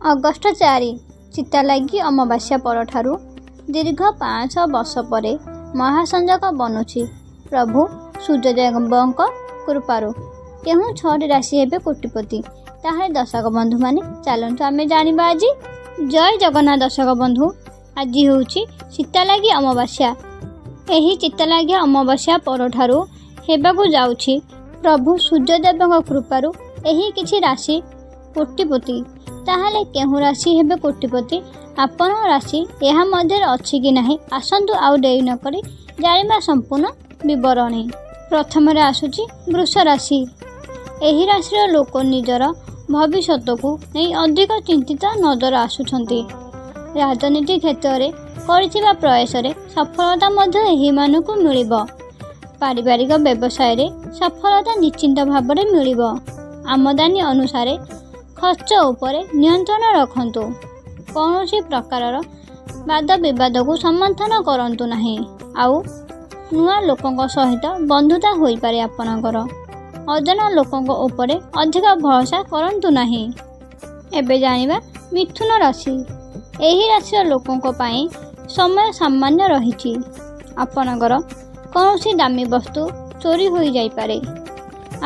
August 4 ଚିତାଲାଗି ଅମାବାସ୍ୟା ପରଠାରୁ ଦୀର୍ଘ 500 ବର୍ଷ ପରେ ମହାସଂଯୋଗ ବନୁଛି। ପ୍ରଭୁ ସୂର୍ଯ୍ୟଦେବଙ୍କ କୃପାରୁ କେଉଁ ଛଅଟି ରାଶି ହେବେ କୋଟିପତି, ତାହେଲେ ଦର୍ଶକ ବନ୍ଧୁମାନେ, ଚାଲନ୍ତୁ ଆମେ ଜାଣିବା ଆଜି। ଜୟ ଜଗନ୍ନାଥ ଦର୍ଶକ ବନ୍ଧୁ, ଆଜି ହେଉଛି ଚିତାଲାଗି ଅମାବାସ୍ୟା। ଏହି ଚିତାଲାଗି ଅମାବାସ୍ୟା ପରଠାରୁ ହେବାକୁ ଯାଉଛି ପ୍ରଭୁ ସୂର୍ଯ୍ୟଦେବଙ୍କ କୃପାରୁ ଏହି କିଛି ରାଶି କୋଟିପତି। ତାହେଲେ କେଉଁ ରାଶି ହେବେ କୋଟିପତି, ଆପଣଙ୍କ ରାଶି ଏହା ମଧ୍ୟରେ ଅଛି କି ନାହିଁ, ଆସନ୍ତୁ ଆଉ ଡେରି ନକରି ଜାଣିବା ସମ୍ପୂର୍ଣ୍ଣ ବିବରଣୀ। ପ୍ରଥମରେ ଆସୁଛି ବୃଷ ରାଶି। ଏହି ରାଶିର ଲୋକ ନିଜର ଭବିଷ୍ୟତକୁ ନେଇ ଅଧିକ ଚିନ୍ତିତ ନଜର ଆସୁଛନ୍ତି। ରାଜନୀତି କ୍ଷେତ୍ରରେ କରିଥିବା ପ୍ରୟାସରେ ସଫଳତା ମଧ୍ୟ ଏହିମାନଙ୍କୁ ମିଳିବ। ପାରିବାରିକ ବ୍ୟବସାୟରେ ସଫଳତା ନିଶ୍ଚିନ୍ତ ଭାବରେ ମିଳିବ। ଆମଦାନୀ ଅନୁସାରେ ଖର୍ଚ୍ଚ ଉପରେ ନିୟନ୍ତ୍ରଣ ରଖନ୍ତୁ। କୌଣସି ପ୍ରକାରର ବାଦ ବିବାଦକୁ ସମର୍ଥନ କରନ୍ତୁ ନାହିଁ। ଆଉ ନୂଆ ଲୋକଙ୍କ ସହିତ ବନ୍ଧୁତା ହୋଇପାରେ ଆପଣଙ୍କର। ଅଜଣା ଲୋକଙ୍କ ଉପରେ ଅଧିକ ଭରସା କରନ୍ତୁ ନାହିଁ। ଏବେ ଜାଣିବା ମିଥୁନ ରାଶି। ଏହି ରାଶିର ଲୋକଙ୍କ ପାଇଁ ସମୟ ସାମାନ୍ୟ ରହିଛି। ଆପଣଙ୍କର କୌଣସି ଦାମୀ ବସ୍ତୁ ଚୋରି ହୋଇଯାଇପାରେ।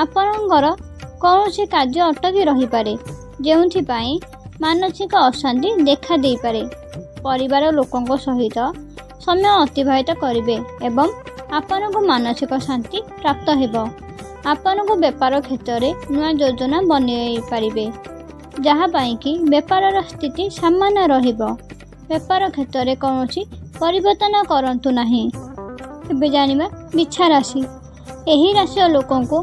ଆପଣଙ୍କର କୌଣସି କାର୍ଯ୍ୟ ଅଟକି ରହିପାରେ, ଯେଉଁଥିପାଇଁ ମାନସିକ ଅଶାନ୍ତି ଦେଖା ଦେଇପାରେ। ପରିବାର ଲୋକଙ୍କ ସହିତ ସମୟ ଅତିବାହିତ କରିବେ ଏବଂ ଆପଣଙ୍କୁ ମାନସିକ ଶାନ୍ତି ପ୍ରାପ୍ତ ହେବ। ଆପଣଙ୍କୁ ବେପାର କ୍ଷେତ୍ରରେ ନୂଆ ଯୋଜନା ବନେଇ ପାରିବେ, ଯାହା ପାଇଁକି ବେପାରର ସ୍ଥିତି ସାମାନ୍ୟ ରହିବ। ବେପାର କ୍ଷେତ୍ରରେ କୌଣସି ପରିବର୍ତ୍ତନ କରନ୍ତୁ ନାହିଁ। ଏବେ ଜାଣିବା ବିଛା ରାଶି। ଏହି ରାଶିର ଲୋକଙ୍କୁ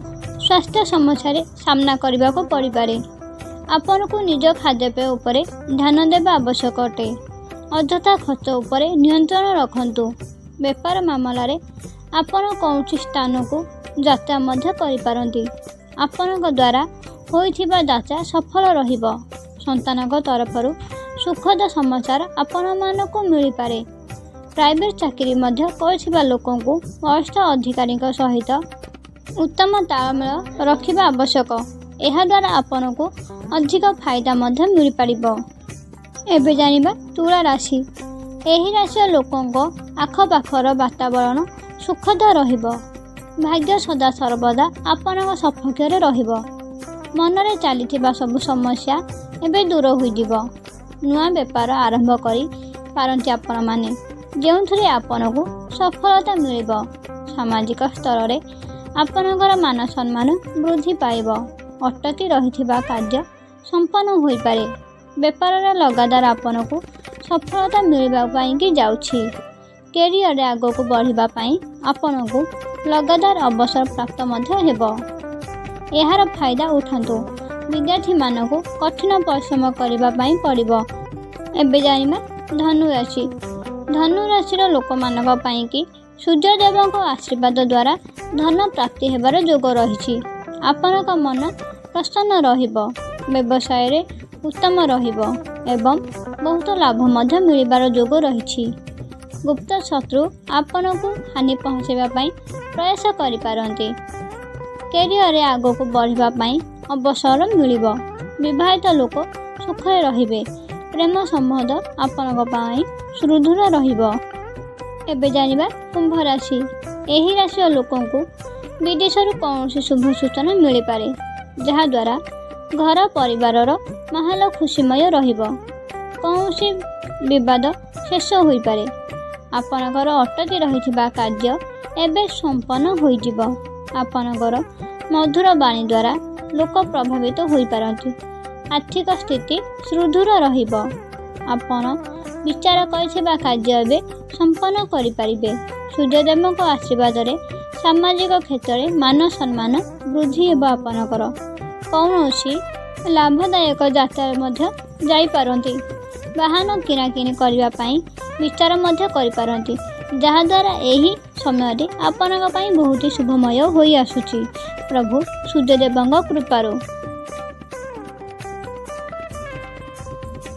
ସ୍ୱାସ୍ଥ୍ୟ ସମସ୍ୟାରେ ସାମ୍ନା କରିବାକୁ ପଡ଼ିପାରେ। ଆପଣଙ୍କୁ ନିଜ ଖାଦ୍ୟପେୟ ଉପରେ ଧ୍ୟାନ ଦେବା ଆବଶ୍ୟକ ଅଟେ। ଅଯଥା ଖର୍ଚ୍ଚ ଉପରେ ନିୟନ୍ତ୍ରଣ ରଖନ୍ତୁ। ବେପାର ମାମଲାରେ ଆପଣ କୌଣସି ସ୍ଥାନକୁ ଯାତ୍ରା ମଧ୍ୟ କରିପାରନ୍ତି। ଆପଣଙ୍କ ଦ୍ୱାରା ହୋଇଥିବା ଯାତ୍ରା ସଫଳ ରହିବ। ସନ୍ତାନଙ୍କ ତରଫରୁ ସୁଖଦ ସମାଚାର ଆପଣମାନଙ୍କୁ ମିଳିପାରେ। ପ୍ରାଇଭେଟ ଚାକିରି ମଧ୍ୟ କରୁଥିବା ଲୋକଙ୍କୁ ବରିଷ୍ଠ ଅଧିକାରୀଙ୍କ ସହିତ ଉତ୍ତମ ତାଳମେଳ ରଖିବା ଆବଶ୍ୟକ। ଏହାଦ୍ୱାରା ଆପଣଙ୍କୁ ଅଧିକ ଫାଇଦା ମଧ୍ୟ ମିଳିପାରିବ। ଏବେ ଜାଣିବା ତୁଳା ରାଶି। ଏହି ରାଶିର ଲୋକଙ୍କ ଆଖପାଖର ବାତାବରଣ ସୁଖଦ ରହିବ। ଭାଗ୍ୟ ସଦା ସର୍ବଦା ଆପଣଙ୍କ ସପକ୍ଷରେ ରହିବ। ମନରେ ଚାଲିଥିବା ସବୁ ସମସ୍ୟା ଏବେ ଦୂର ହୋଇଯିବ। ନୂଆ ବେପାର ଆରମ୍ଭ କରି ପାରନ୍ତି ଆପଣମାନେ, ଯେଉଁଥିରେ ଆପଣଙ୍କୁ ସଫଳତା ମିଳିବ। ସାମାଜିକ ସ୍ତରରେ ଆପଣଙ୍କର ମାନ ସମ୍ମାନ ବୃଦ୍ଧି ପାଇବ। ଅଟକି ରହିଥିବା କାର୍ଯ୍ୟ ସମ୍ପନ୍ନ ହୋଇପାରେ। ବେପାରରେ ଲଗାତାର ଆପଣଙ୍କୁ ସଫଳତା ମିଳିବା ପାଇଁକି ଯାଉଛି। କ୍ୟାରିୟରରେ ଆଗକୁ ବଢ଼ିବା ପାଇଁ ଆପଣଙ୍କୁ ଲଗାତାର ଅବସର ପ୍ରାପ୍ତ ମଧ୍ୟ ହେବ। ଏହାର ଫାଇଦା ଉଠାନ୍ତୁ। ବିଦ୍ୟାର୍ଥୀମାନଙ୍କୁ କଠିନ ପରିଶ୍ରମ କରିବା ପାଇଁ ପଡ଼ିବ। ଏବେ ଜାଣିବା ଧନୁ ରାଶି। ଧନୁ ରାଶିର ଲୋକମାନଙ୍କ ପାଇଁକି ସୂର୍ଯ୍ୟଦେବଙ୍କ ଆଶୀର୍ବାଦ ଦ୍ୱାରା ଧନ ପ୍ରାପ୍ତି ହେବାର ଯୋଗ ରହିଛି। ଆପଣଙ୍କ ମନ ପ୍ରସନ୍ନ ରହିବ। ବ୍ୟବସାୟରେ ଉତ୍ତମ ରହିବ ଏବଂ ବହୁତ ଲାଭ ମଧ୍ୟ ମିଳିବାର ଯୋଗ ରହିଛି। ଗୁପ୍ତ ଶତ୍ରୁ ଆପଣଙ୍କୁ ହାନି ପହଞ୍ଚାଇବା ପାଇଁ ପ୍ରୟାସ କରିପାରନ୍ତି। କ୍ୟାରିୟରରେ ଆଗକୁ ବଢ଼ିବା ପାଇଁ ଅବସର ମିଳିବ। ବିବାହିତ ଲୋକ ସୁଖରେ ରହିବେ। ପ୍ରେମ ସମ୍ବନ୍ଧ ଆପଣଙ୍କ ପାଇଁ ସୁଦୃଢ଼ ରହିବ। ଏବେ ଜାଣିବା କୁମ୍ଭ ରାଶି। ଏହି ରାଶିର ଲୋକଙ୍କୁ ବିଦେଶରୁ କୌଣସି ଶୁଭ ସୂଚନା ମିଳିପାରେ, ଯାହାଦ୍ୱାରା ଘର ପରିବାରର ମାହୋଲ ଖୁସିମୟ ରହିବ। କୌଣସି ବିବାଦ ଶେଷ ହୋଇପାରେ। ଆପଣଙ୍କର ଅଟକି ରହିଥିବା କାର୍ଯ୍ୟ ଏବେ ସମ୍ପନ୍ନ ହୋଇଯିବ। ଆପଣଙ୍କର ମଧୁର ବାଣୀ ଦ୍ୱାରା ଲୋକ ପ୍ରଭାବିତ ହୋଇପାରନ୍ତି। ଆର୍ଥିକ ସ୍ଥିତି ସୁଦୃଢ଼ ରହିବ। ଆପଣ ବିଚାର କରିଥିବା କାର୍ଯ୍ୟ ଏବେ ସମ୍ପନ୍ନ କରିପାରିବେ। ସୂର୍ଯ୍ୟଦେବଙ୍କ ଆଶୀର୍ବାଦରେ ସାମାଜିକ କ୍ଷେତ୍ରରେ ମାନ ସମ୍ମାନ ବୃଦ୍ଧି ହେବ ଆପଣଙ୍କର। କୌଣସି ଲାଭଦାୟକ ଯାତ୍ରାରେ ମଧ୍ୟ ଯାଇପାରନ୍ତି। ବାହନ କିଣାକିଣି କରିବା ପାଇଁ ବିଚାର ମଧ୍ୟ କରିପାରନ୍ତି, ଯାହାଦ୍ୱାରା ଏହି ସମୟରେ ଆପଣଙ୍କ ପାଇଁ ବହୁତ ଶୁଭମୟ ହୋଇ ଆସୁଛି ପ୍ରଭୁ ସୂର୍ଯ୍ୟଦେବଙ୍କ କୃପାରୁ।